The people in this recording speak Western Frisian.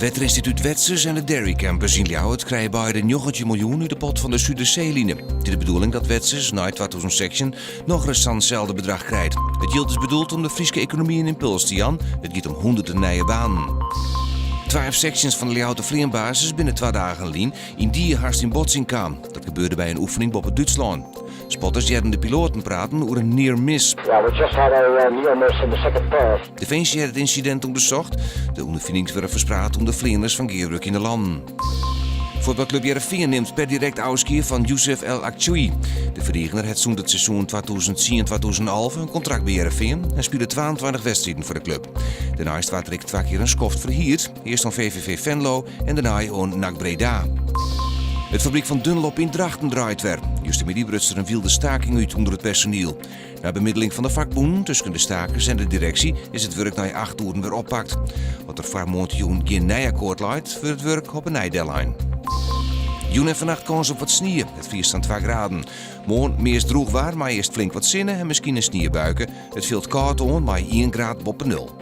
Wetterynstitút Wetsus en de Dairy Campus yn Ljouwert krije beide 19 miljoen út de pot fan de Suderseeline. It is de bedoeling dat Wetsus nei 2016 nochris sa'n selde bedrach krijt. It jild is bedoeld om de Fryske ekonomy in ympuls te jaan. It giet om hûnderten nije banen. Twa F-sechstjins fan de Ljouwerter fleanbasis binne twa dagen lyn yndie hast yn botsing kaam. Dat gebeurde by in oefening boppe Dútslân. Spotters hearden de piloaten praten oer in near miss. Yeah, we just had a near miss in the second pass. Definsje hat it ynsidint ûndersocht. De ûnderfinings wurde ferspraat ûnder fleaners fan gearwurkjende lannen. Fuotbalklup Hearrenfean nimt per direkt ôfskie fan Youssef El Akchoui. De ferdigener hat sûnt it seizoen 2010-2011 in kontrakt by Hearrenfean en spile 22 wedstriden foar de klup. Dêrneist waard er ek twa kear in skoft ferhierd, earst oan VVV Venlo en dêrnei oan NAC Breda. It fabryk fan Dunlop yn Drachten draait wer. Justermiddei bruts der in wylde staking út ûnder it personiel. Nei bemiddeling fan de fakbûnen tusken de stakers en de direksje is it wurk nei acht oeren wer oppakt. As der foar moarntejûn gjin nij akkoart leit, wurdt it wurk op 'e nij dellein. Jûn en fannacht kâns op wat snie. It friest sa'n 2 graden. Moarn meast drûch waar, mei earst flink wat sinne en miskien in sniebuike. It fielt kâld oan mei ien graad boppe nul.